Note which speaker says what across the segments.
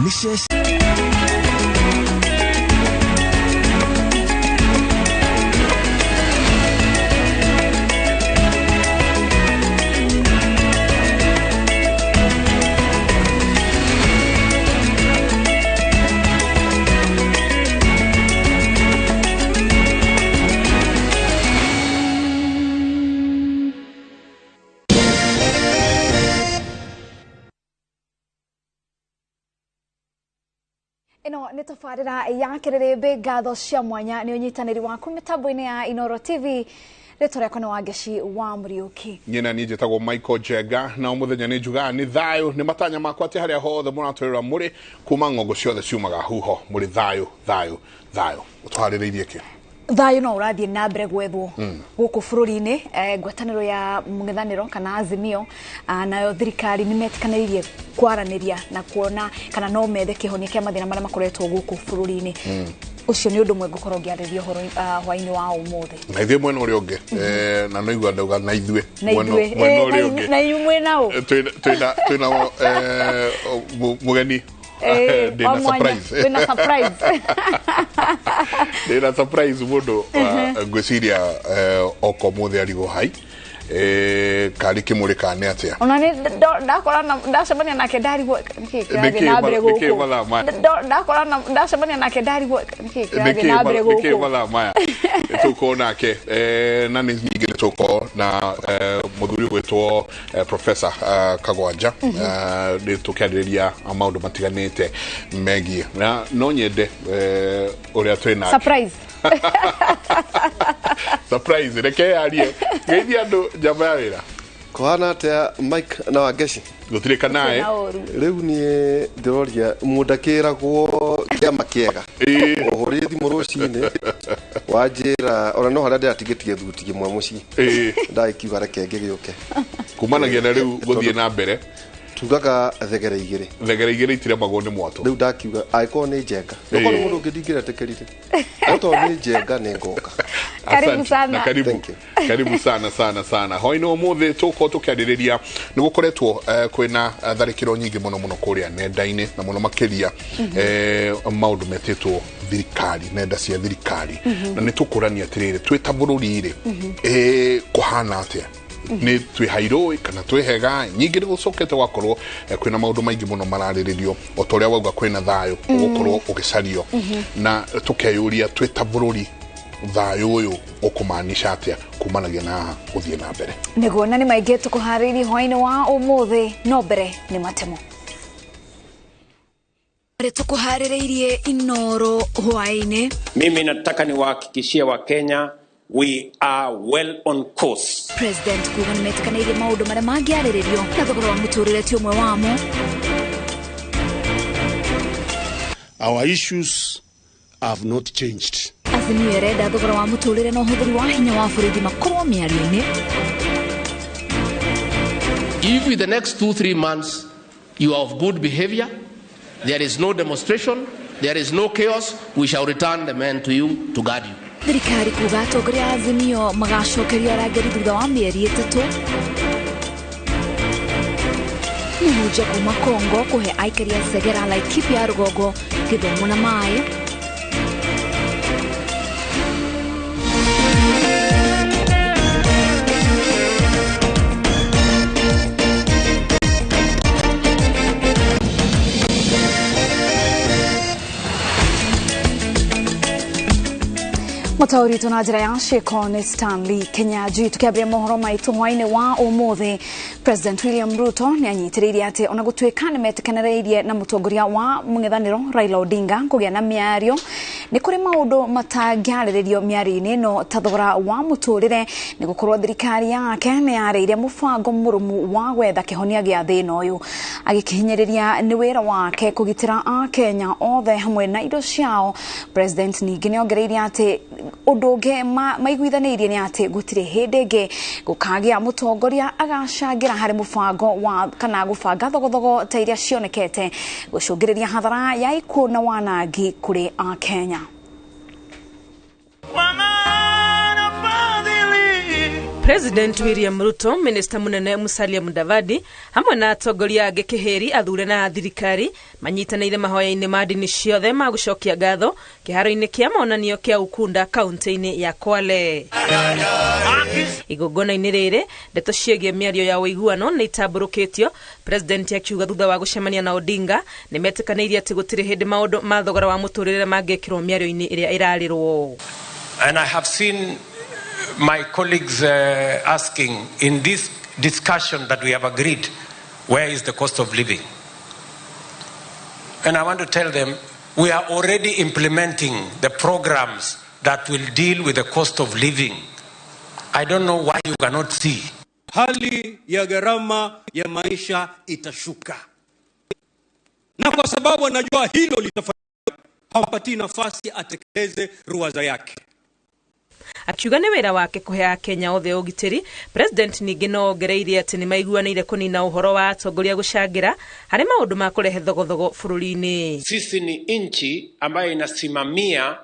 Speaker 1: Nĩ
Speaker 2: ĩno nĩ tabarĩra ya kĩrĩrĩmbĩ. Ngatho cia mwanya nĩ ũnyitanĩri waku mĩtambo-inĩ ya Inoro TV. Rĩtwa rĩakwa nĩ Wangeci wa Mũriũki.
Speaker 3: Nyina niĩ njĩtagwo Michael Njenga, na mũthenya nĩ njugaga nĩ thayũ. Nĩ matanya makwa atĩ harĩa hothe mũratwĩrĩra mũrĩ kuma ng'ongo ciothe ciumaga huho mũrĩ thayũ thayũ thayũ. Ũtũharĩrĩirie kĩ?
Speaker 2: Thayũ no ũrathiĩ na mbere gwethwo gũkũ bũrũri-inĩ. Ngwatanĩro ya mũng'ethanĩro kana Azimio nayo thirikari nĩ metĩkanĩirie kwaranĩria na kuona kana no methe kĩhonia kĩa mathĩna marĩa makoretwo gũkũ bũrũri-inĩ. Ũcio nĩ ũndũ ũmwe ngũkorwo ngĩarĩria ũhoro hwaĩ-inĩ wa ũmũthĩ.
Speaker 3: Na ithuĩ mwena ũrĩa ũngĩ, na no igua ndauga na ithuĩ
Speaker 2: na ithuĩ
Speaker 3: mwena ũrĩa ũngĩ
Speaker 2: na inyuĩ mwĩ nao
Speaker 3: twĩna mũgeni. Ndĩna surprise.
Speaker 2: Ndĩna surprise.
Speaker 3: Ndĩna surprise mũndũ. Ngwĩciria oka ũmũthĩ arigwo hai karĩ kĩmũrĩ kana nĩ atĩa.
Speaker 2: Ona nĩ ndakora ndacemania nake ndarigwo nĩkĩ kĩrathiĩ na mbere
Speaker 3: gũkũ.
Speaker 2: Ndakora ndacemania nake ndarigwo nĩkĩ kĩrathiĩ na mbere gũkũ.
Speaker 3: Nĩkĩ mathaa maya tũkorwo nake, na nĩ ningĩ nĩ tũkorwo na mũthuri ũgwĩtwo Professor Kagwanja, nĩ tũkĩarĩrĩria maũndũ matiganĩte megiĩ na no nyende ũrĩa twĩ nake
Speaker 2: surprise.
Speaker 3: Surprise, reke yarie ngeithia andũ njamba ya wĩra.
Speaker 4: Kũhana atĩa Mike na Wangeci?
Speaker 3: Gũtirĩ kanae.
Speaker 4: Rĩu niĩ ndĩroria mũndũ akĩragwo kĩama kĩega. Ũhũrĩre thimũ rũcinĩ wanjĩra ona no harĩa ndĩratigĩtie thuti kĩmwe mũciĩ. Ndagĩkiuga reke ngĩgĩũke.
Speaker 3: Kumanagia na rĩu gũthiĩ na mbere
Speaker 4: tugaga thegere igĩrĩ.
Speaker 3: Thegere igĩrĩ itiremagwo nĩ mwatũ.
Speaker 4: Rĩu ndakiuga angĩkorwo nĩ Njenga. Okorwo nĩ mũndũ ũngĩ ndingĩretĩkĩrire. No tondũ nĩ Njenga nĩ ngoka.
Speaker 2: Karibu sana.
Speaker 3: Karibu. Karibu sana sana sana. Hwaĩ-inĩ ũmũthĩ tũkorwo tũkĩarĩrĩria nĩ gũkoretwo kwĩna tharĩkĩro nyingĩ mũno mũno kũrĩa nenda-inĩ na mũno makĩria maũndũ metĩtwo thirikari, nenda cia thirikari. Na nĩ tũkũrania atĩrĩrĩ twĩ ta bũrũri rĩ kũhana atĩa, nĩ twĩ hairũ kana twĩ hega. Nyingĩ nĩ gũcokete gwakorwo kwĩna maũndũ maingĩ mũno mararĩrĩrio o ta ũrĩa wauga kwĩna thayũ ũgũkorwo ũgĩcario, na tũkeyũria twĩ ta bũrũri thayũ ũyũ ũkũmaanisha atĩa kumanagia na gũthiĩ na mbere.
Speaker 2: Nĩguo, na nĩ maingĩ tũkũharĩirie hwaĩ-inĩ wa ũmũthĩ, no mbere nĩ matemo tũkũharĩrĩirie Inoro hwaĩ-inĩ.
Speaker 5: Mimi nataka niwahakikishie Wakenya we are well on course.
Speaker 2: President kuga nĩ metĩkanĩirie maũndũ marĩa mangĩarĩrĩrio na thogora wa mũtũrĩre ti ũmwe wamo.
Speaker 6: Our issues have not changed.
Speaker 2: Azimio ĩrenda thogora wa mũtũrĩre na ũhũthĩri wa hinya wa bũrũri makorwo mĩario-inĩ.
Speaker 7: If in the next 2-3 months you are of good behavior, there is no demonstration, there is no chaos, we shall return the men to you to guard you.
Speaker 2: Thirikari kuga atongoria a Azimio magacokerio arangĩri thutha wa mĩeri 3. Mũhunjia kuma Kongo kũhe aikari a Segera Laikipia rũgongo gĩthomo na maĩ. Mũtaũri witũ na njĩra ya ciĩko nĩ Stanley Kenyanjui. Tũkĩambĩrĩria mohoro maitũ hwaĩ-inĩ wa ũmũthĩ, President William Ruto nĩ anyitĩrĩirie atĩ ona gũtuĩka nĩ metĩkanĩrĩirie na mũtongoria wa mũng'ethanĩro Raila Odinga kũgĩa na mĩario, nĩ kũrĩ maũndũ matangĩarĩrĩrio mĩario-inĩ ĩno ta thogora wa mũtũrĩre, nĩ gũkorwo thirikari yake nĩ yarĩire mũbango mũrũmu wa gwetha kĩhonia gĩa thĩna ũyũ. Agĩkĩhinyĩrĩria nĩ wĩra wake kũgitĩra Akenya othe hamwe na indo ciao. President ningĩ nĩ ongereire atĩ ũndũ ũngĩ maiguithanĩirie nĩ atĩ gũtirĩ hĩndĩ ĩngĩ gũkagĩa mũtongoria agacangĩra harĩ mũbango wa kana gũbanga thogothogo ta iria cionekete gũcũngĩrĩria hathara ya ikuũ na wanangi kũrĩ Akenya.
Speaker 8: Kwa maana fadhili
Speaker 1: President William Ruto, Minister munene Musalia Mudavadi hamwe na atongoria angĩ kĩhĩri athure na thirikari manyitanĩire mahoya-inĩ ma ndini ciothe ma gũcokia ngatho kĩharo-inĩ kĩa monanio kĩa Ukunda kaunti-inĩ ya Kwale. Igongona-inĩ rĩrĩ ndeto ciĩgiĩ mĩario ya ũiguano nĩ itambũrũkĩtio, President akiuga thutha wa gũcemania na Odinga nĩ metĩkanĩirie atĩ gũtirĩ hĩndĩ maũndũ ma thogora wa mũtũrĩre mangĩkĩrwo mĩario-inĩ ĩrĩa ĩrarĩrwo.
Speaker 5: And I have seen my colleagues asking in this discussion that we have agreed, where is the cost of living? And I want to tell them, we are already implementing the programs that will deal with the cost of living. I don't know why you cannot see.
Speaker 8: Hali ya gharama ya maisha itashuka, na kwa sababu anajua hilo litafanyika, hampatii nafasi atekeleze ruwaza yake.
Speaker 1: Akiuga nĩ wĩra wake kũhe Akenya othe ũgitĩri, President ningĩ no ongereire atĩ nĩ maiguanĩire kũnina ũhoro wa atongoria gũcangĩra harĩ maũndũ ma kũrehe thogothogo bũrũri-inĩ.
Speaker 5: Sisi ni nchi ambayo inasimamia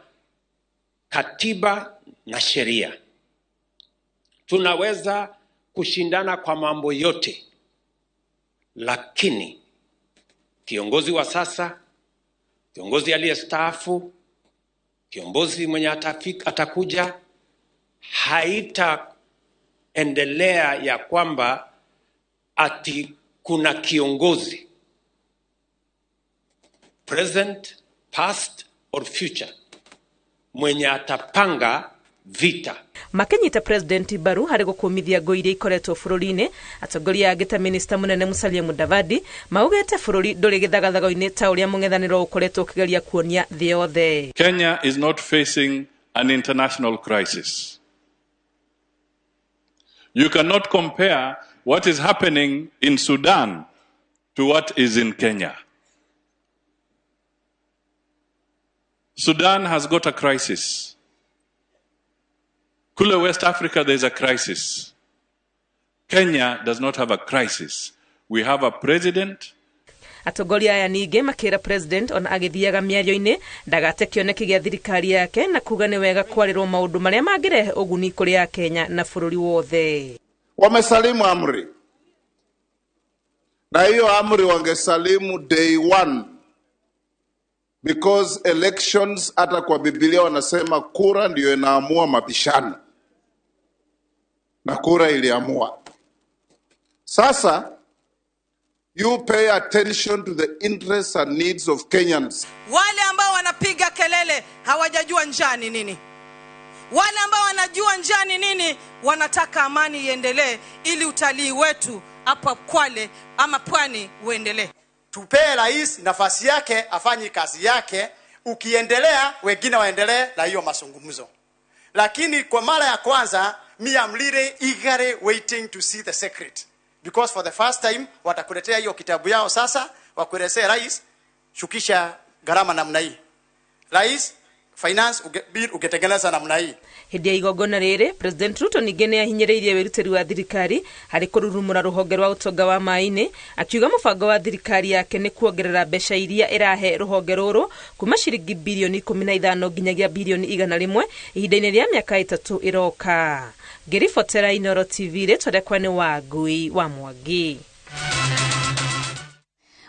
Speaker 5: katiba na sheria. Tunaweza kushindana kwa mambo yote, lakini kiongozi wa sasa, kiongozi aliyestaafu, kiongozi mwenye atakuja, haitaendelea ya kwamba ati kuna kiongozi present, past or future mwenye atapanga vita.
Speaker 1: Makinyita President Baru harĩ gũkũmithia ngũ iria ikoretwo bũrũri-inĩ, atongoria angĩ ta Minister munene Musalia Mudavadi maugĩte bũrũri ndũrĩ gĩthagathago-inĩ ta ũrĩa mũng'ethanĩro ũkoretwo ũkĩgeria kuonia thĩ yothe.
Speaker 9: Kenya is not facing an international crisis. You cannot compare what is happening in Sudan to what is in Kenya. Sudan has got a crisis. Kule West Africa, there's a crisis. Kenya does not have a crisis. We have a president.
Speaker 1: Atongoria aya ningĩ makĩra President ona agĩthiaga mĩario-inĩ ndagate kĩoneki gĩa thirikari yake na kuga nĩ wega kwarĩrwo maũndũ marĩa mangĩrehe ũguni kũrĩ Akenya na bũrũri wothe.
Speaker 10: Wamesalimu amri, na hiyo amri wangesalimu day one, because elections, hata kwa Biblia wanasema kura ndiyo inaamua mabishano, na kura iliamua. Sasa you pay attention to the interests and needs of Kenyans.
Speaker 11: Wale ambao wanapiga kelele hawajajua njaa ni nini. Wale ambao wanajua njaa ni nini wanataka amani iendelee ili utalii wetu hapa Kwale ama pwani uendelee.
Speaker 12: Tupee rais nafasi yake afanye kazi yake, ukiendelea wengine waendelee na hiyo mazungumzo. Lakini kwa mara ya kwanza me am really eagerly waiting to see the secret. Because for the first time watakuletea hiyo kitabu yao sasa, wakuelezea rais shukisha gharama namna hii. Rais finance bill ugetengeneza namna hii.
Speaker 1: Hĩndĩ ya igongona rĩrĩ, President Ruto ningĩ nĩ ahinyĩrĩirie wĩrutĩri wa thirikari harĩ kũrurumũra rũhonge rwa ũtonga wa maĩ-inĩ, akiuga mũbango wa thirikari yake nĩ kuongerera mbeca iria ĩrahe rũhonge rũrũ kuma ciringi bilioni 15 nginyagia bilioni 100 ihinda-inĩ rĩa mĩaka 3 ĩroka. Ngĩribotera Inooro TV, rĩtwa rĩakwa nĩ Wangui wa Mwangi.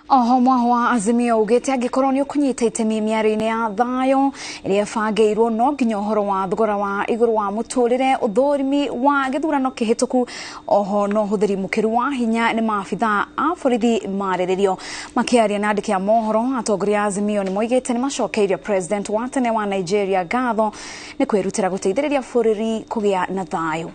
Speaker 2: Oho mwaho wa Azimio ugite angikorwo ni ukunyita itemi mĩario-inĩ ya thayũ ĩrĩa ĩbangĩirwo no nginya ũhoro wa thogora wa igũrũ wa mũtũrĩre, ũthũrimi wa gĩthurano kĩhĩtũku, oho no ũhũthĩri mũkĩru wa hinya nĩ maabithaa a borithi marĩrĩrio. Makĩaria na andĩki a mohoro, atongoria a Azimio nĩ moigĩte nĩ macokeirie President wa tene wa Nigeria ngatho nĩ kwĩrutĩra gũteithĩrĩria bũrũri kũgĩa na thayũ.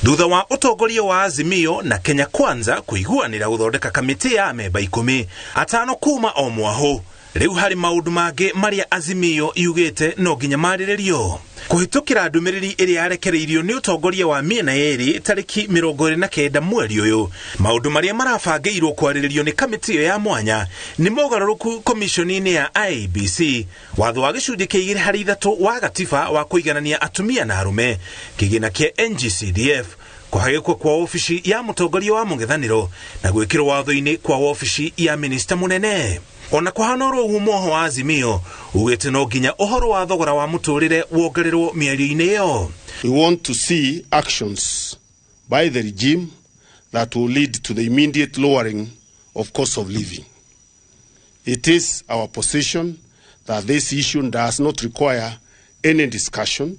Speaker 13: Thutha wa ũtongoria wa Azimio na Kenya Kwanza kũiguanĩra gũthondeka kamĩtĩ ya amemba 10 atano kuma o mwaho, rĩu harĩ maũndũ mangĩ marĩa Azimio yugĩte no nginya marĩrĩrio. Kũhĩtũkĩra ndũmĩrĩri ĩrĩa yarekereirio nĩ ũtongoria wa mĩena yerĩ tarĩki 29 mweri ũyũ, maũndũ marĩa marabangĩirwo kwarĩrĩrio nĩ kamĩtĩ ĩyo ya mwanya nĩ mogarũrũku komishoni-inĩ ya IEBC, watho wa gĩcunjĩ kĩa 2 harĩ 3 wa gatiba wa kũiganania atumia na arũme, kĩgĩna kĩa NGCDF, kũhagĩkwo kwa obici ya mũtongoria wa mũng'ethanĩro na gwĩkĩrwo watho-inĩ kwa obici ya minista mũnene. Ona kũhana oro ũguo, mwoho wa Azimio ugĩte no nginya ũhoro wa thogora wa mũtũrĩre wongererwo mĩario-inĩ ĩyo.
Speaker 6: We want to see actions by the regime that will lead to the immediate lowering of cost of living. It is our position that this issue does not require any discussion,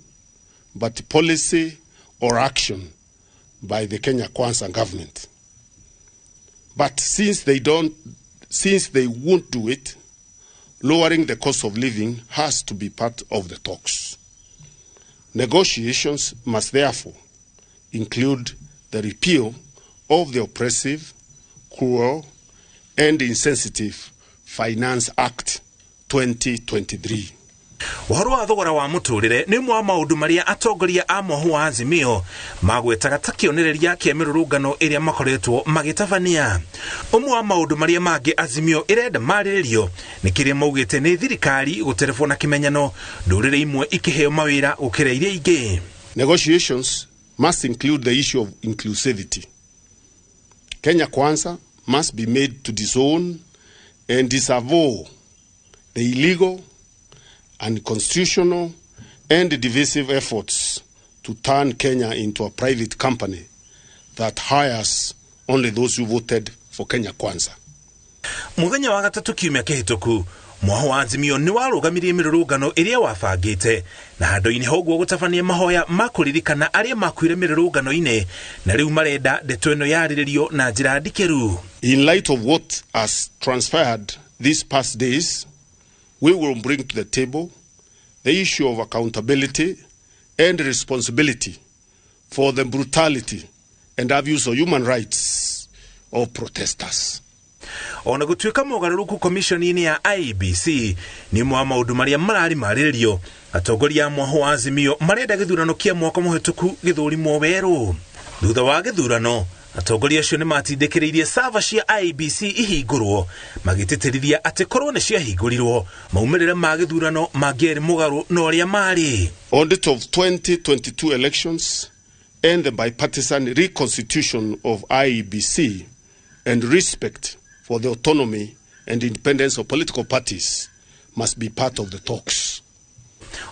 Speaker 6: but policy or action by the Kenya Kwanza government. But since they won't do it, lowering the cost of living has to be part of the talks. Negotiations must therefore include the repeal of the oppressive, cruel, and insensitive Finance Act 2023.
Speaker 13: Ũhoro wa thogora wa mũtũrĩre nĩ ũmwe wa maũndũ marĩa atongoria a mwahu wa Azimio magwetaga ta kĩonereria kĩa mĩrũrũngano ĩrĩa makoretwo magĩtabania. Ũmwe wa maũndũ marĩa mangĩ Azimio ĩrenda marĩrĩrio nĩ kĩrĩa maugĩte nĩ thirikari gũterebwo na kĩmenyano, ndũrĩrĩ imwe ikĩheo mawĩra gũkĩra iria ingĩ.
Speaker 6: Negotiations must include the issue of inclusivity. Kenya Kwanza must be made to disown and disavow the illegal, unconstitutional, and divisive efforts to turn Kenya into a private company that hires only those who voted for Kenya Kwanza.
Speaker 13: Muthenya wa gatatu kiumia kĩhĩtũku, mwaho wa Azimio nĩ warũgamirie mĩrũrũngano ĩrĩa wabangĩte na handũ-inĩ ha ũguo gũtabania mahoya ma kũririkana arĩa makuire mĩrũrũngano-inĩ, na rĩu marenda ndeto ĩno yarĩrĩrio na njĩra ndikĩru.
Speaker 6: In light of what has transpired these past days, we will bring to the table the issue of accountability and responsibility for the brutality and abuse of human rights of protesters.
Speaker 13: Ona gũtuĩka mogarũrũku komishoni-inĩ ya IEBC nĩ ũmwe wa maũndũ marĩa mararĩ marĩrĩrio, atongoria a mwaho wa Azimio marenda gĩthurano kĩa mwaka mũhĩtũku gĩthũrimwo werũ. Thutha wa gĩthurano, atongoria acio nĩ matindĩkĩrĩirie sava cia IEBC ihingũrwo, magĩtĩtĩrithia atĩ korwo nĩ ciahingũrirwo maumĩrĩra ma gĩthurano mangĩarĩ mũgarũ na ũrĩa marĩ.
Speaker 6: Audit of 2022 elections and the bipartisan reconstitution of IEBC and respect for the autonomy and independence of political parties must be part of the talks.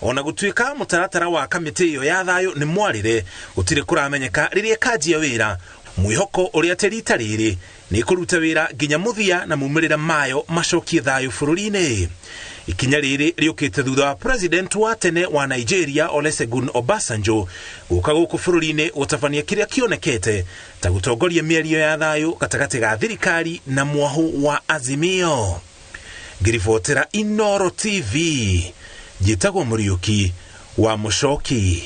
Speaker 13: Ona gũtuĩka mũtaratara wa kamĩtĩ ĩyo ya thayũ nĩ mwarĩre, gũtirĩ kũramenyeka rĩrĩa ĩkanjia wĩra. Mwĩhoko ũrĩa atĩ rita rĩrĩ nĩ ĩkũruta wĩra nginya mũthia na maumĩrĩra mayo macokie thayũ bũrũri-inĩ. Ikinya rĩrĩ rĩũkĩte thutha wa president wa tene wa Nigeria Olusegun Obasanjo gũka gũkũ bũrũri-inĩ gũtabania kĩrĩa kĩonekete ta gũtongoria mĩario ya thayũ gatagatĩ ga thirikari na mwahu wa Azimio. Ngĩribotera Inoro TV, njĩtagwo Mũriũki wa Mũcoki.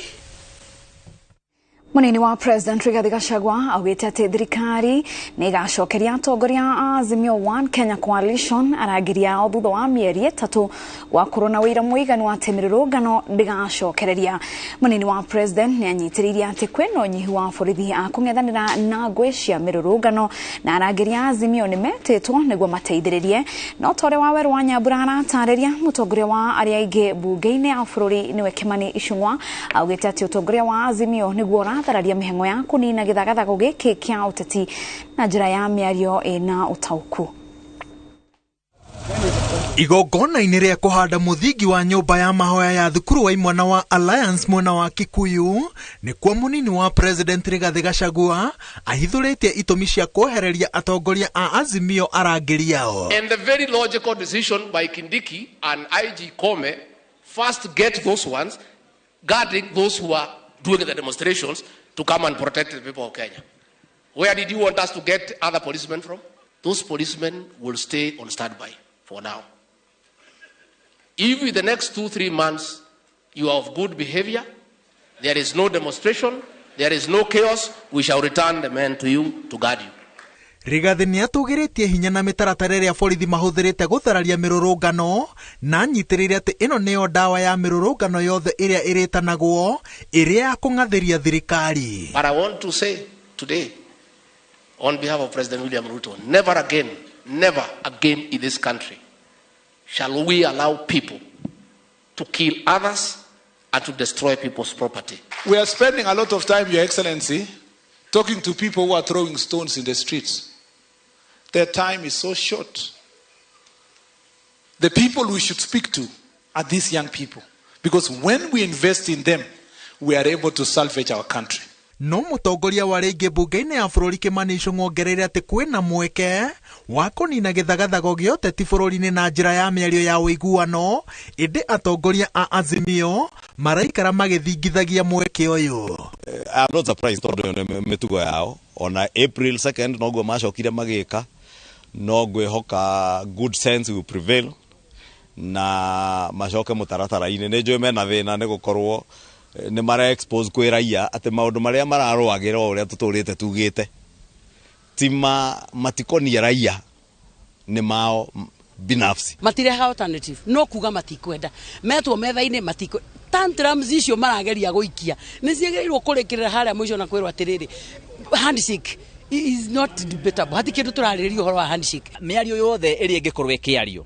Speaker 2: Munini wa President Rigathi Gachagua augite ati thirikari ni igacokeria atongoria a Azimio One Kenya Coalition arangĩri ao thutha wa mĩeri 3 gwakorwo na wĩira mũiganu atĩ mĩrũrũngano ndĩgacokereria. Munini wa President nĩ anyitĩrĩirie atĩ kwĩna ũnyihu wa borithi a kũng'ethanĩra na ngũĩ cia mĩrũrũngano na arangĩri a Azimio nĩ metĩtwo nĩguo mateithĩrĩrie. No ta ũrĩa Wawerũ wa Nyambura aratarĩria, mũtongoria wa arĩa aingĩ mbunge-inĩ ya bũrũri nĩwe Kimani Ichung'wa augĩte atĩ ũtongoria wa Azimio nĩguo ũrathararia mĩhang'o ya kũnina gĩthagathago gĩkĩ kĩa ũteti na njĩra ya mĩario ĩna ũtaũku.
Speaker 14: Igongona-inĩ rĩa kũhanda mũthingi wa nyũmba ya mahoya ya thukuru wa imwana wa Alliance mwena wa Kikuyu nĩkuo mũnini wa President Rigathi Gachagua ahithũrĩtie itũmi cia kwehereria atongoria a Azimio arangĩri ao.
Speaker 7: And the very logical decision by Kindiki and IG Kome, first get those ones guarding those who are doing the demonstrations to come and protect the people of Kenya. Where did you want us to get other policemen from? Those policemen will stay on standby for now. If in the next 2-3 months you are of good behavior, there is no demonstration, there is no chaos, we shall return the men to you to guard you.
Speaker 14: Rigathi nĩ atũgĩrĩtie hinya na mĩtaratara ĩrĩa borithi mahũthĩrĩte gũthararia mĩrũrũngano na anyitĩrĩire atĩ ĩno nĩyo ndawa ya mĩrũrũngano yothe ĩrĩa ĩrĩtanagwo ĩrĩa ya kũng'athĩria thirikari.
Speaker 7: But I want to say today, on behalf of President William Ruto, never again in this country shall we allow people to kill others and to destroy people's property.
Speaker 15: We are spending a lot of time, Your Excellency, talking to people who are throwing stones in the streets. Their time is so short. The people we should speak to are these young people. Because when we invest in them, we are able to salvage our country.
Speaker 14: No mũtongoria wa rĩngĩ mbunge-inĩ ya bũrũri Kimani Ichung'wa ongereire atĩ kwĩna mweke wa kũnina gĩthagathago gĩa ũteti bũrũri-inĩ na njĩra ya mĩario ya ũiguano, ĩndĩ atongoria a Azimio maraikara magĩthingithagia mweke ũyũ.
Speaker 16: I'm not surprised tondũ nĩ mĩtugo yao. Ona April 2nd noguo macokire magĩka, no ngwĩhoka good sense will prevail na macoke mũtaratara-inĩ. Nĩ njũĩ mena thĩna nĩ gũkorwo nĩ mara expose kwĩ raia atĩ maũndũ marĩa mararũagĩra o ũrĩa tũtũrĩte tugĩte ti matikonie raia, nĩ mao binafsi.
Speaker 17: Matirehaga alternative, no kuga matikwenda metwo metha-inĩ, matikwe tantrums icio marageria gũikia nĩ ciagĩrĩirwo kũrĩkĩrĩra harĩa mũico na kwĩrwo atĩrĩrĩ, handshake is not debatable. Hati kĩndũ tũrarĩrĩria ũhoro wa handshake.
Speaker 18: Mĩario yothe ĩrĩa ĩngĩkorwo ĩkĩario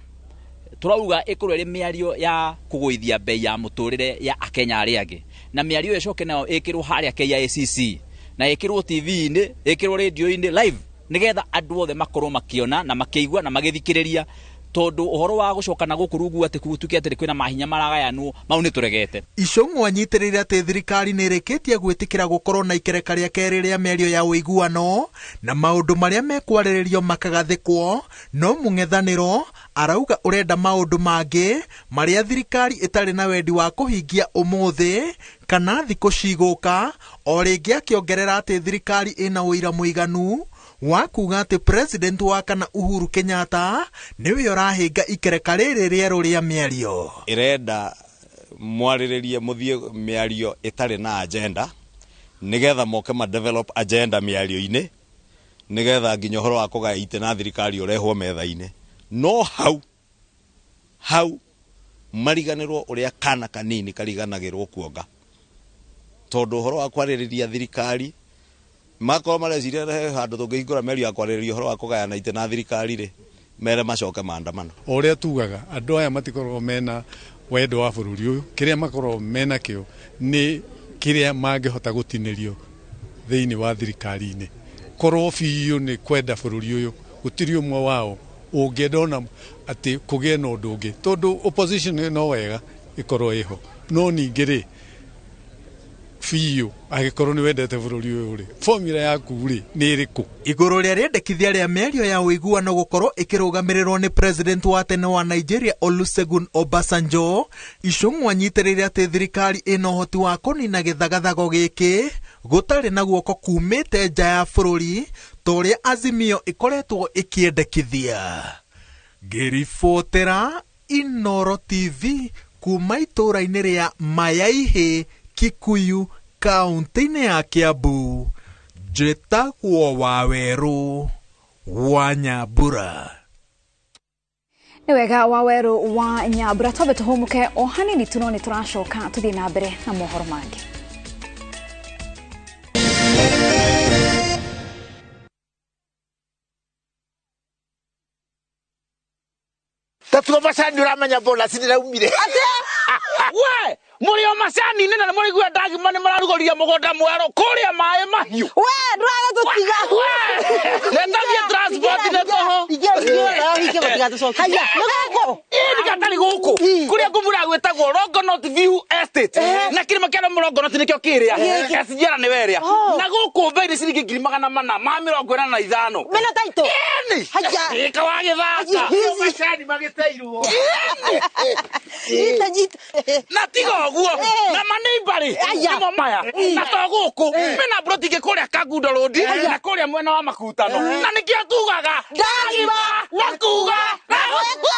Speaker 18: turauga ikorwo ĩrĩ mĩario ya kũgũithia bei ya mũtũrĩre ya Akenya arĩa angĩ, na mĩario ĩyo ĩcoke nayo ĩkĩrwo harĩa KICC na ĩkĩrwo TV-inĩ, ĩkĩrwo radio-inĩ live, nĩgetha andũ othe makorwo makĩona na makĩigua na magĩthikĩrĩria, tondũ ũhoro wa gũcoka na gũkũ rungu atĩ gũtuĩke atĩ kwĩna mahinya maragayanwo mau nĩ tũregete.
Speaker 14: Ichung'wa anyitĩrĩire atĩ thirikari nĩ ĩrĩkĩtie gwĩtĩkĩra gũkorwo na ikereka rĩa kerĩ rĩa mĩario ya ũiguano na maũndũ marĩa mekwarĩrĩrio makagathĩkwo, no mũng'ethanĩro arauga ũrenda maũndũ mangĩ marĩa thirikari ĩtarĩ na wendi wa kũhingia ũmũthĩ kana thikũ cigũka, o rĩngĩ akĩongerera atĩ thirikari ĩna ũira mũiganu wa kuga atĩ president wa kana Uhuru Kenyatta nĩwe ũrahĩnga ikereka rĩrĩ rĩerũ rĩa mĩario.
Speaker 16: Ĩrenda mwarĩrĩrie mũthiĩ mĩario ĩtarĩ na agenda nĩgetha moke ma develop agenda mĩario-inĩ nĩgetha nginya ũhoro wa kũgaya itĩ na thirikari ũrehwo metha-inĩ. No hau mariganĩrwo ũrĩa kana kanini kariganagĩrwo kuonga, tondũ ũhoro wa kwarĩrĩria thirikari makorwo mareciria he handũ tũngĩhingũra mĩario ya kwarĩrĩria ũhoro wa kũgayana itĩ na thirikari rĩ, mere macoke maandamano.
Speaker 19: O ũrĩa tugaga andũ aya matikoragwo mena wendo wa bũrũri ũyũ, kĩrĩa makoragwo mena kĩo nĩ kĩrĩa mangĩhota gũtinĩrio thĩinĩ wa thirikari-inĩ. Korwo biũ nĩ kwenda bũrũri ũyũ, gũtirĩ ũmwe wao ũngĩenda ona atĩ kũgĩe na ũndũ ũngĩ, tondũ opposition no wega ĩkorwo ĩho, no ningĩ rĩ biũ angĩkorwo nĩ wendete bũrũri ũyũ rĩ, formula yaku rĩ nĩ ĩrĩkũ?
Speaker 14: Igũrũ rĩa rĩendekithia rĩa mĩario ya ũiguano gũkorwo ĩkĩrũgamĩrĩrwo nĩ president wa tene wa Nigeria Olusegun Obasanjo, Ichung'wa anyitĩrĩire atĩ thirikari ĩna ũhoti wa kũnina gĩthagathago gĩkĩ gũtarĩ na guoko kumĩte nja ya bũrũri ta ũrĩa Azimio ĩkoretwo ĩkĩendekithia. Ngĩribotera Inooro TV kuma itũũra-inĩ rĩa Mayaihĩ, Kikuyu, kaunti-inĩ ya Kiambu, njĩtagwo Wawerũ wa Nyambura.
Speaker 2: Nĩ wega Wawerũ wa Nyambura, twambe tũhũmũke o hanini tu no nĩ tũracoka tũthiĩ na mbere na mohoro mangĩ.
Speaker 20: Tatuo macani ũramenya bonus nĩraumire. Atĩa? We, mũrĩ o macani-inĩ na nĩmũraigua ndagima nĩmararugũria mũgũnda mwerũ kũrĩa maĩ mahiũ.
Speaker 21: We, ndũraga tũtiga.
Speaker 20: We, nĩtathiĩ transport nĩ tũhũ.
Speaker 21: Haya, nĩ gũkũ?
Speaker 20: Ĩĩ nĩ gatarĩ gũkũ. Kũrĩa ngũmũra gwĩtagwo Longonot View Estate. Na kĩrĩma kĩa Longonot nĩkĩo kĩrĩa. SGR nĩwe ĩrĩa. Na gũkũ bei nĩ ciringi 485.
Speaker 21: Mena taitũ?
Speaker 20: Ĩni.
Speaker 21: Haya.
Speaker 20: Ĩka wagĩthaka.
Speaker 21: Macani
Speaker 20: magĩteirwo.
Speaker 21: Nyita, nyita.
Speaker 20: Na tiga ũguo, na maneiba rĩ, nĩmo maya. Na to gũkũ, mena plot ingĩ kũrĩa Kangundo Road, na kũrĩa mwena wa Makutano. Na nĩkĩo tugaga, ndagima na kuga na gwĩka.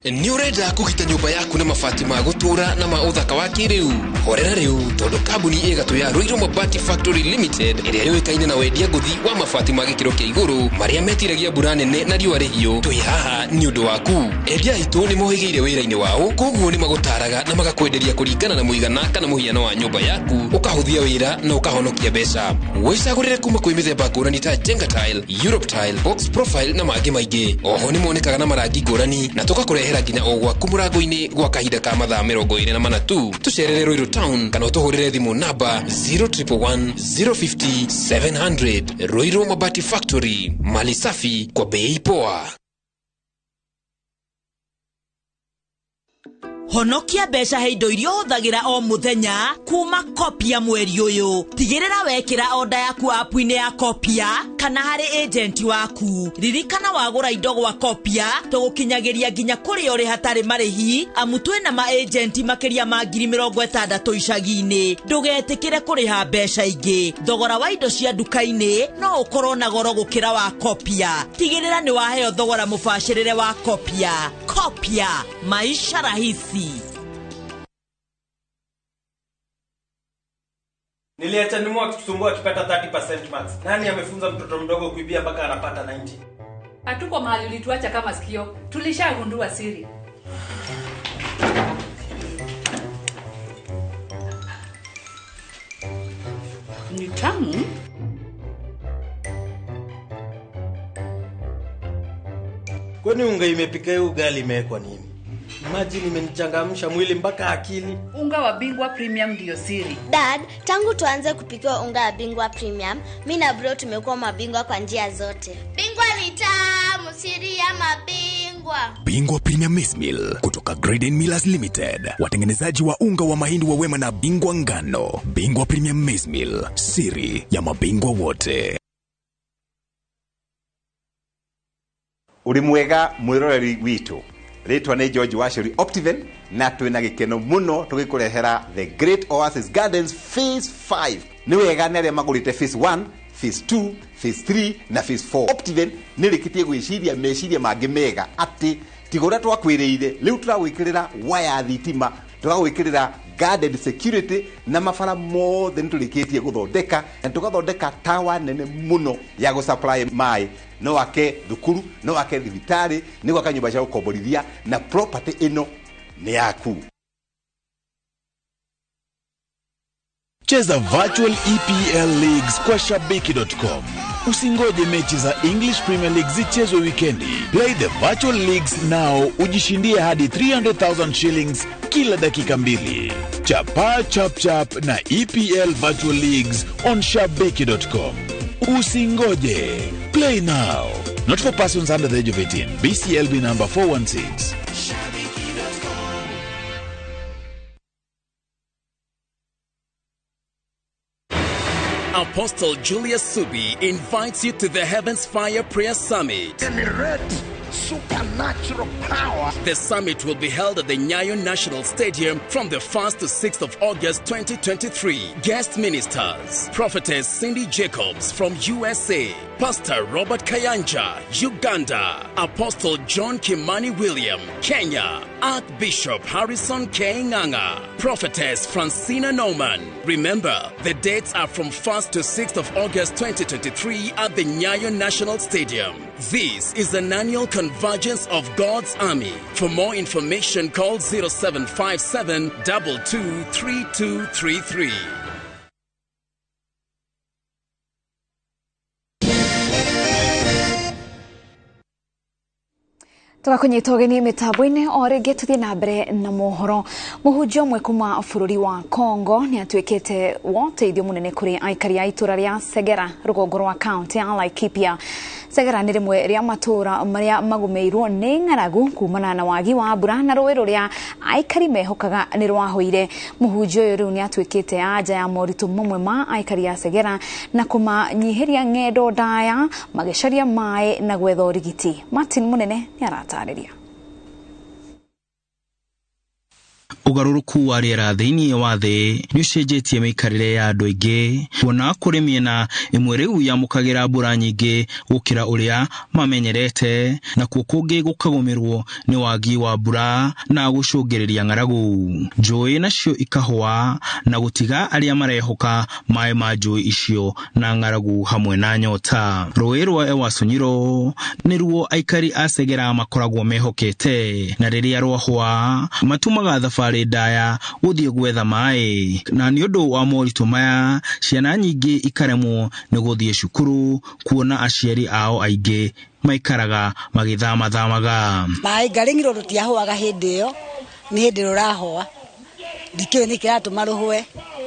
Speaker 22: Nĩ ũrenda kũgita nyũmba yaku na mabati ma gũtũũra na ma ũthaka wa kĩrĩu? Horera rĩu tondũ kambuni ĩ gatũ ya Ruiru Mabati Factory Limited ĩrĩa yũĩkaine na wendia ngũthi wa mabati ma gĩkĩro kĩa igũrũ marĩa metiragia mbura nene na riũa rĩhiũ, twĩ haha nĩ ũndũ waku. Endia aitũ nĩ mohĩgĩire wĩra-inĩ wao, koguo nĩ magũtaraga na magakwenderia kũringana na mũigana kana mũhiano wa nyũmba yaku, ũkahũthia wĩra na ũkahonokia mbeca. Wĩcagũrĩre kuma kwĩ mĩthemba ngũrani ta Jenga Tile, Europe Tile, Box Profile na mangĩ maingĩ. Oho nĩ monekaga na marangi ngũrani na tũgakũrehera nginya o gwaku mũrango-inĩ gwa kahinda ka mathaa 24 tu. Tũcerere Ruiru Town kana ũtũhũrĩre thimũ namba 0111 050 700. Ruiru Mabati Factory, mali safi kwa bei poa.
Speaker 3: Honokia mbeca he indo iria ũhũthagĩra o mũthenya kuma Kopia mweri ũyũ. Tigĩrĩra wekĩra oda yaku app-inĩ ya Kopia kana harĩ agent waku. Ririkana wagũra indo gwa Kopia tũgũkinyagĩria nginya kũrĩa ũrĩ hatarĩ marĩhi, amu twĩna ma agent makĩria ma 60,000 icagi-inĩ. Ndũgetĩkĩre kũrĩha mbeca ingĩ. Thogora wa indo cia nduka-inĩ no ũkorwo na goro gũkĩra wa Kopia. Tigĩrĩra nĩ waheo thogora mũbacĩrĩre wa Kopia. Kopia, maisha rahisi.
Speaker 4: Niliacha nimu akitusumbua akipata 30% marks. Nani amefunza mtoto mdogo kuibia mpaka anapata 90?
Speaker 23: Hatuko mahali ulituacha kama sikio. Tulishagundua siri. Ni tamu.
Speaker 4: Kwani unga imepika hiyo ugali imewekwa nini? Imagine imenichangamsha mwili mpaka akili.
Speaker 23: Unga wa Bingwa Premium ndio siri.
Speaker 24: Dad, tangu tuanze kupikiwa unga wa Bingwa Premium, mimi na bro tumekuwa mabingwa kwa njia zote. Bingwa ni tamu, siri ya mabingwa.
Speaker 25: Bingwa Premium Maize Meal kutoka Graden Millers Limited, watengenezaji wa unga wa mahindi wa Wema na Bingwa Ngano. Bingwa Premium Maize Meal, siri ya mabingwa wote.
Speaker 26: Uri mwega mwiroreri witu. Ritwa ni George Wacheri Optiven na twina gikeno muno tugikurehera The Great Oasis Gardens Phase 5. Ni wega na aria magurite Phase 1, Phase 2, Phase 3 na Phase 4. Optiven ni rikitie gwiciria meciria mangi mega ati tiga uria twakwiriire riu turagwikirira waya thitima, turagwikirira guarded security na mabara mothe nĩ tũrĩkĩtie gũthondeka na tũgathondeka tawa nene mũno ya gũ supply maĩ, no ake thukuru, no ake thibitarĩ, nĩ gwaka nyũmba cia gũkomborithia na property ĩno nĩ yaku.
Speaker 27: Cheza virtual EPL leagues kwa shabiki.com. Usingoje mechi za English Premier League zichezwe wikendi. Play the virtual leagues now, ujishindie hadi 300,000 shillings kila dakika mbili. Chapa chap chap na EPL virtual leagues on shabiki.com. Usingoje. Play now. Not for persons under the age of 18. BCLB number 416.
Speaker 28: Apostle Julius Subi invites you to the Heavens Fire Prayer Summit.
Speaker 29: Generate supernatural power.
Speaker 28: The summit will be held at the Nyayo National Stadium from the 1st to 6th of August 2023. Guest ministers, Prophetess Cindy Jacobs from USA, Pastor Robert Kayanja, Uganda, Apostle John Kimani William, Kenya, Archbishop Harrison K. Nganga, Prophetess Francina Norman. Remember, the dates are from 1st to 6th of August 2023 at the Nyayo National Stadium. This is an annual convergence of God's army. For more information, call 0757 223233.
Speaker 2: Tugakunyita ũgeni mĩtambo-inĩ o rĩngĩ tũthiĩ na mbere na mohoro. Mũhunjia ũmwe kuma bũrũri wa Congo nĩ atuĩkĩte wa ũteithio mũnene kũrĩ aikari a itũra rĩa Segera rũgongo rwa kaunti ya Laikipia. Segera nĩ rĩmwe rĩa matũra marĩa magũmĩirwo nĩ ng'aragu kumana na wagi wa mbura na rũĩ rũrĩa aikari mehokaga nĩ rwahũire. Mũhunjia ũyũ rĩu nĩ atuĩkĩte anja ya moritũ mamwe ma aikari a Segera na kũmanyihĩria ng'endo ndaya magĩcaria maĩ na gwetha ũrigiti. Martin Mũnene nĩ arata.
Speaker 30: Ũgarũrũku wa rĩera thĩinĩ wa thĩ nĩ ũcenjetie mĩikarĩre ya andũ aingĩ, kuona kũrĩ mĩena ĩmwe rĩu yamũkagĩra mbura nyingĩ gũkĩra ũrĩa mamenyerete, nakuo kũngĩ gũkagũmĩrwo nĩ wagi wa mbura na gũcũngĩrĩria ng'aragu. Njũĩ nacio ikahũa na gũtiga arĩa marehoka maĩ ma njũĩ icio na ng'aragu hamwe na nyota. Rũĩ rwa Ewaso Nyiro nĩruo aikari a Segera makoragwo mehokete, na rĩrĩa rwahũa matumaga thabarĩ ndaya gũthiĩ gwetha maĩ, na nĩ ũndũ wa moritũ maya ciana nyingĩ ikaremwo nĩ gũthiĩ cukuru kuona aciari ao aingĩ maikaraga magĩthamathamaga.
Speaker 31: Maĩ ngarĩng'iro rũtiahũaga hĩndĩ ĩyo, nĩ hĩndĩ rũrahũa, ndikĩũĩ nĩ kĩratũma rũhũe,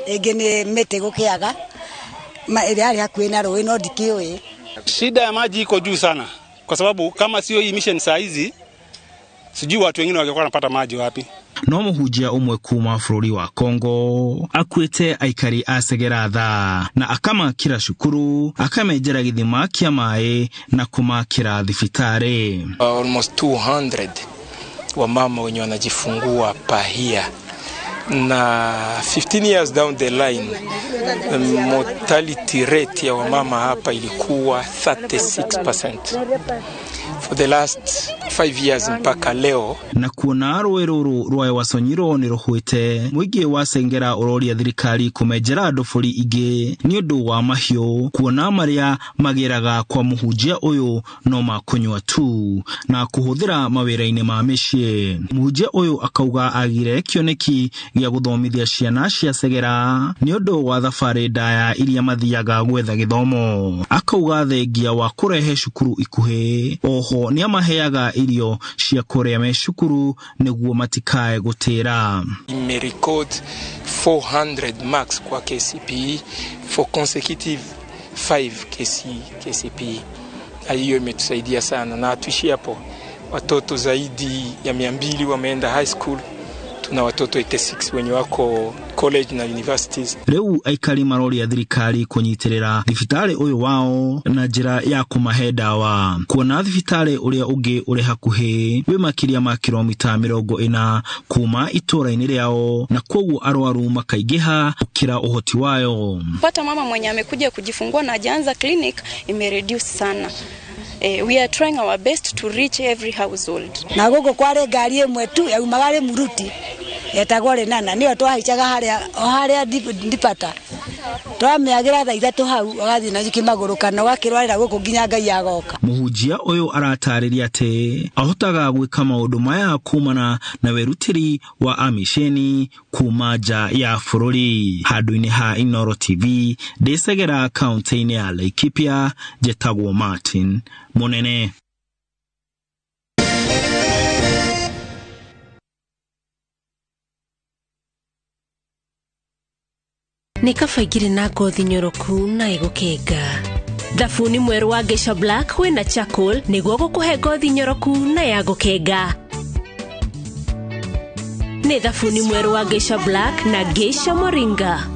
Speaker 31: ĩngĩ nĩ mĩtĩ gũkĩaga ĩrĩa yarĩ hakuhĩ na rũĩ, no ndikĩũĩ.
Speaker 32: Shida ya maji iko juu sana kwa sababu kama sio hii mission saa hizi, sijui watu wengine wangekuwa wanapata maji wapi.
Speaker 30: No mũhunjia ũmwe kuma bũrũri wa Kongo akuĩte aikari a Segera tha na akamakĩra cukuru, akamenjera gĩthima kĩa maĩ na kũmakĩra thibitarĩ.
Speaker 1: Almost 200 wamama wenye wanajifungua pahia na 15 years down the line mortality rate ya wamama hapa ilikuwa 36% for the last 5 years mpaka leo.
Speaker 30: Na kuona rũĩ rũrũ rwa Ewasonyiro nĩ rũhwĩte, mũingĩ wa Sengera ũroria thirikari kũmenjera ndobori ingĩ nĩ ũndũ wa mahiũ, kuona marĩa magĩraga kwa mũhunjia ũyũ no ma kũnyua tu na kũhũthĩra mawĩra-inĩ ma mĩciĩ. Mũhunjia ũyũ akauga agire kĩoneki gĩa gũthomithia ciana cia Segera nĩ ũndũ wa thabarĩ ndaya iria mathiaga gwetha gĩthomo. Akauga thengia wa kũrehe cukuru ikuhĩ, oho nĩ amaheaga irio cia kũrĩa me cukuru nĩguo matikae gũtĩra.
Speaker 1: Imerecord 400 marks kwa KCPE for consecutive 5 KCPE. Na hiyo imetusaidia sana, na hatuishi hapo. Watoto zaidi ya 200 wameenda high school. Tuna watoto 86 wenye wako college na universities.
Speaker 30: Rĩu aikari maroria thirikari kũnyitĩrĩra thibitarĩ ũyũ wao na njĩra ya kũmahe ndawa, kuona thibitarĩ ũrĩa ũngĩ ũrĩ hakuhĩ wĩ makĩria ma kilomita 40 kuma itũũra-inĩ rĩao, na kwoguo arwaru makaingĩha gũkĩra ũhoti wayo.
Speaker 5: Pata mama mwenye amekuja kujifungua na hajaanza clinic imereduce sana. We are trying our best to reach every household.
Speaker 31: Na gũkũ kwarĩ ngari ĩmwe tu yaumaga rĩ muruti etagwo Rĩnana, nĩyo twahaicaga harĩa o harĩa ndipata twamĩagĩra thaa 3 hau ũgathiĩ na kĩmagũrũ kana ũgakĩrwarĩra gũkũ nginya Ngai agoka.
Speaker 30: Mũhunjia ũyũ aratarĩria atĩ ahotaga gwĩka maũndũ maya kumana na wĩrutĩri wa amisheni kuma nja ya bũrũri. Handũ-inĩ ha Inooro TV ndĩcegera kaunti-inĩ ya Laikipia, njetagwo Martin Munene.
Speaker 6: Nĩ kaba ingĩrĩ na ngothi nyoroku na ĩgũkenga. Thabuni mwerũ wa Geisha Black wĩna charcoal nĩguo gũkũhe ngothi nyoroku na ya gũkenga. Nĩ thabuni mwerũ wa Geisha Black na Geisha Moringa.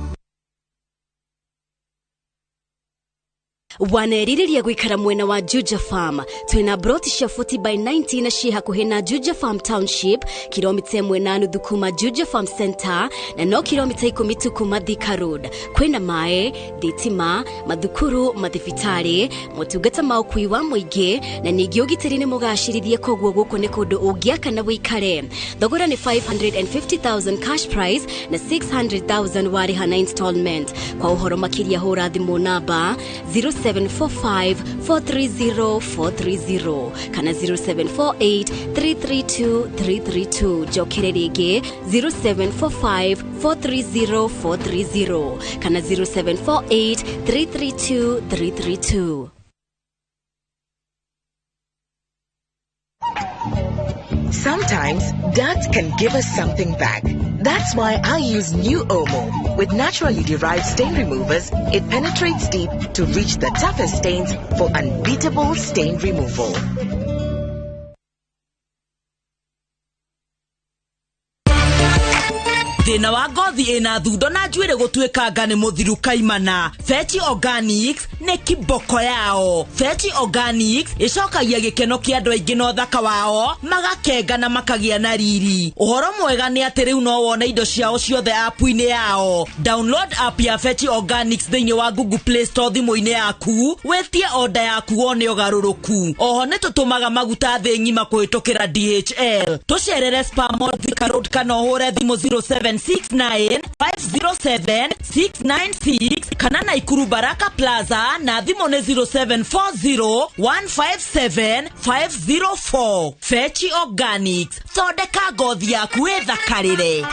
Speaker 7: Wanerirĩria gũikara mwena wa Juja Farm. Twĩna broti cia 40 by 90 na ciĩ hakuhĩ na Juja Farm Township, kilomita 1.5 kuma Juja Farm Center na no kilomita 10 tu kuma Thika Road. Kwĩna maĩ, thitima, mathukuru, mathibitarĩ, motungata ma ũkui wa mũingĩ na ningĩ ũgitĩri nĩ mũgacĩrithie, koguo gũkũ nĩ kũndũ ũngĩaka na wĩikare. Thogora nĩ 550,000 cash price na 600,000 warĩha na installment. Kwa ũhoro makĩria hũra thimũ namba 0745 430 430 kana 0748 332 332. Njokere rĩngĩ 0745 430 430 kana 0748 332 332.
Speaker 8: Sometimes dirt can give us something back. That's why I use new Omo. With naturally derived stain removers, it penetrates deep to reach the toughest stains for unbeatable stain removal.
Speaker 3: Thĩna wa ngothi ĩna thundo na njuĩrĩ gũtuĩkanga nĩ mũthiru kaimana. Fetch Organics nĩ kiboko yao. Fetch Organics ĩcokagia gĩkeno kĩa andũ aingĩ na ũthaka wao, magakenga na makagĩa na riri. Ũhoro mwega nĩ atĩ rĩu no wone indo ciao ciothe app-inĩ yao. Download app ya Fetch Organics thĩinĩ wa Google Play Store thimũ-inĩ yaku, wĩtie order yaku wone ũgarũrũku. Oho nĩ tũtũmaga maguta thĩ ng'ima kũhĩtũkĩra DHL. Tũcerere Spa Mall Thika Road kana ũhũre thimũ 0769 507 696 kana Naikuru Baraka Plaza na thimũ nĩ 0740 157 504. Fetch Organics, thondeka ngothi yaku ĩthakarĩre.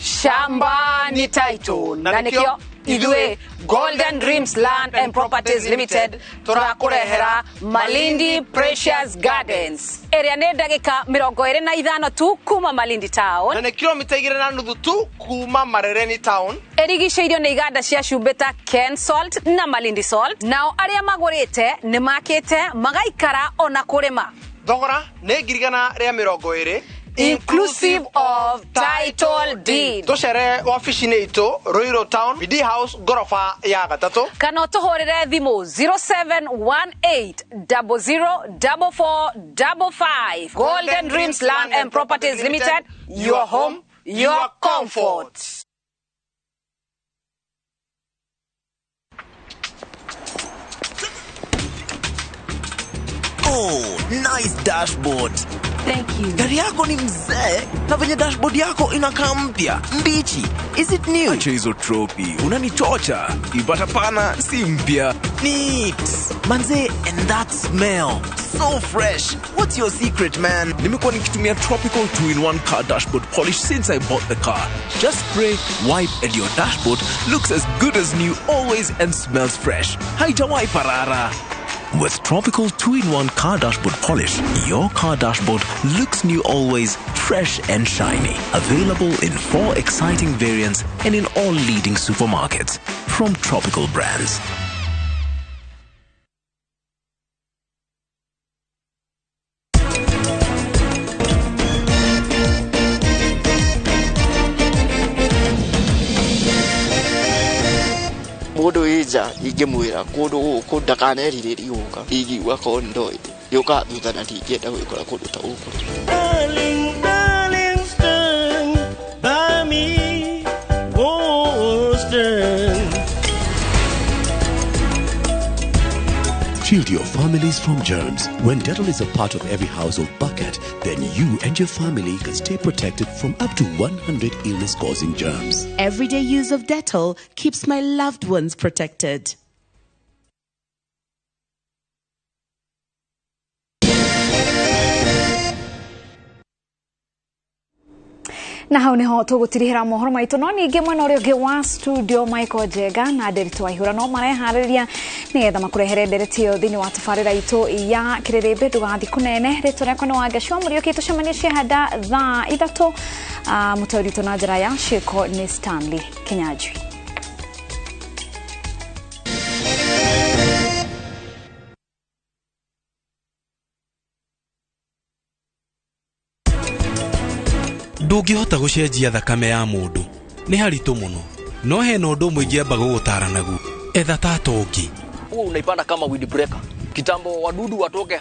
Speaker 23: Shamba ni title na nikio ithuĩ Golden Dreams Land and Properties Limited tũrakũrehera Malindi Precious Gardens ĩrĩa nĩ ndagĩka 25 tu kuma Malindi Town
Speaker 9: na nĩ kilomita 2.5 tu kuma Marereni Town.
Speaker 23: Ĩrigicĩirio nĩ iganda cia cumbĩ ta Ken Salt na Malindi Salt. Nao arĩa magũrĩte nĩ makĩte magaikara ona kũrĩma.
Speaker 9: Thogora nĩ 120,000
Speaker 23: inclusive of title deed.
Speaker 9: Tũcere wabici-inĩ itũ Ruiru Town, BD House, ngoroba ya gatatũ.
Speaker 23: Kana ũtũhũrĩre thimũ 0718004455. Golden Dreams Land and Properties Limited, your home, your comfort.
Speaker 10: Oh, nice dashboard.
Speaker 6: Thank you.
Speaker 10: Gari yako ni mzee na venye dashboard yako inakaa mpya, mbichi. Is it new?
Speaker 11: Acha hizo tropi, unanichocha. Ipata pana si mpya.
Speaker 10: Neat. Manze, and that smell. So fresh. What's your secret, man?
Speaker 11: Nimekuwa nikitumia Tropical 2-in-1 car dashboard polish since I bought the car. Just spray, wipe and your dashboard looks as good as new always and smells fresh. Haijawahi parara. With Tropical 2-in-1 car dashboard polish, your car dashboard looks new always, fresh and shiny. Available in 4 exciting variants and in all leading supermarkets. From Tropical Brands.
Speaker 12: Mundu ija ingimwira kundu guku ndakanerirĩrie gũka ingiuga korwo nĩ ndoĩ yũka thutha na ndingĩenda gwĩkora kũndũ ta gũkũ.
Speaker 4: Darling, darling, stand by me, oh, stand.
Speaker 13: Shield your families from germs. When Dettol is a part of every household bucket, then you and your family can stay protected from up to 100 illness-causing germs.
Speaker 14: Everyday use of Dettol keeps my loved ones protected.
Speaker 2: Na hau niho tũgũtirihĩra mohoro maitũ no ningĩ mwena ũrĩa ũngĩ wa studio Michael Njega na Nderitu Waihũra no mareharĩria nĩgetha makũrehere ndereti ĩyo thĩinĩ wa tabarĩra itũ ya kĩrĩrĩmbĩ. Ndũgathiĩ kũnene, rĩtwa rĩakwa nĩ Wangeci wa Mũriũki. Tũcemanie ciahanda thaa 3. Mũtaũri witũ na njĩra ya ciĩko nĩ Stanley Kinyanjui.
Speaker 15: Ndũngĩhota gũcenjia thakame ya mũndũ, nĩ haritũ mũno, no hena ũndũ ũmwe ingĩamba gũgũtara naguo, etha tata ũngĩ.
Speaker 16: Huo unaipanda kama weed breaker. Kitambo wadudu watoke.